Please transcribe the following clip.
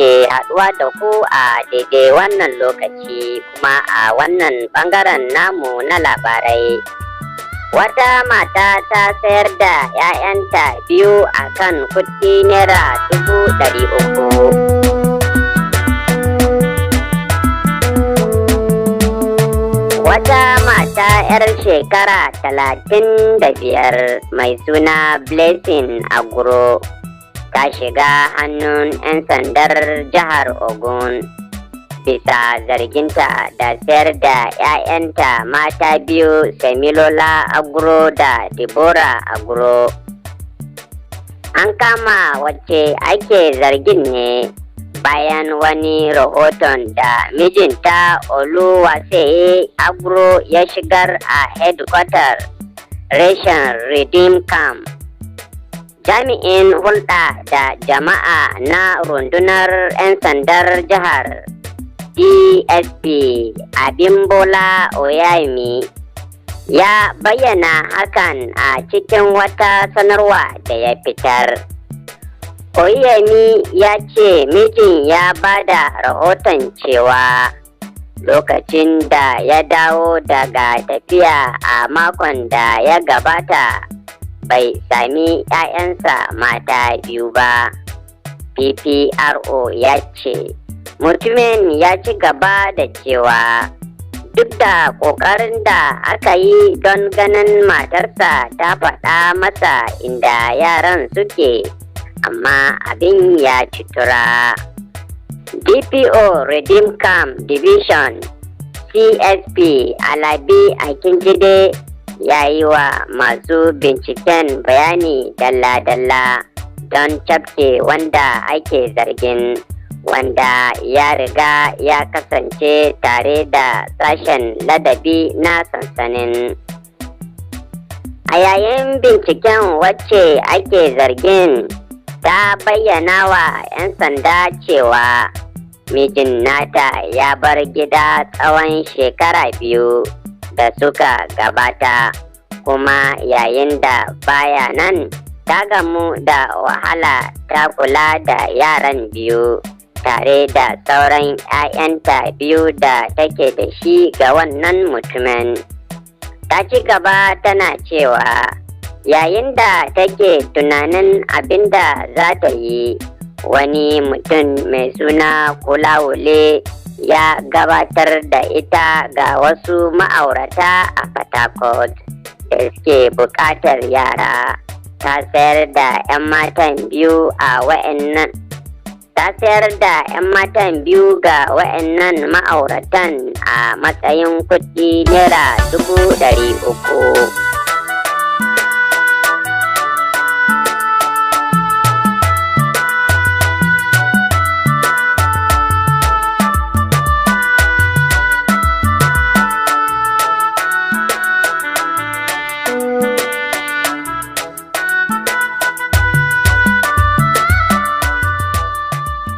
Sake haɗuwa da ku a daidai wannan lokaci kuma a wannan ɓangaren namu na labarai. Wata mata ta sayar da 'ya'yanta biyu a kan kuɗi ₦300,000. Wata mata 'yar shekara 35 mai suna Blessing Aguro ta shiga hannun 'yan sandar jihar Ogun bisa zarginta da sayar da 'ya'yanta mata biyu, Semilola Aguro da Deborah Aguro. An kama wacce ake zargin ne bayan wani rahoton da mijinta Oluwaseye Aguro ya shigar a hedkwatar reshen Redeem Camp. Jami'in hulɗa da jama'a na rundunar 'yan sandar jihar, DSP Abimbola Oyami, ya bayyana hakan a cikin wata sanarwa da ya fitar. Oyemi ya ce mijin ya ba da rahoton cewa lokacin da ya dawo daga tafiya a makon da ya gabata, bai sami 'ya'yansa mata biyu ba. PPRO ya ce mutumin ya ci gaba da cewa duk da ƙoƙarin da aka yi don ganin matarsa ta faɗa masa inda yaran suke, amma abin ya ci tura. DPO Redeem Camp Division, CSP Alabi Akinjide, ya yi wa masu binciken bayani dalla-dalla don cafke wanda ake zargin, wanda ya riga ya kasance tare da sashen ladabi na sansanin. A yayin binciken, wacce ake zargin ta bayyana wa 'yan sanda cewa mijin nata ya bar gida tsawon shekara 2 da suka gabata, kuma yayin da baya nan ta gamu da wahala ta kula da yaran biyu tare da sauran 'ya'yanta biyu da take da shi ga wannan mutumin. Ta ci gaba tana cewa yayin da take tunanin abin da za ta yi, wani mutum mai suna Kulawule ya gabatar da ita ga wasu ma'aurata a Port da suke buƙatar yara. Ta sayar da 'yan matan biyu a wa'annan ta sayar da 'yan matan biyu ga wa'annan ma'auratan a matsayin kuɗi ₦300,000.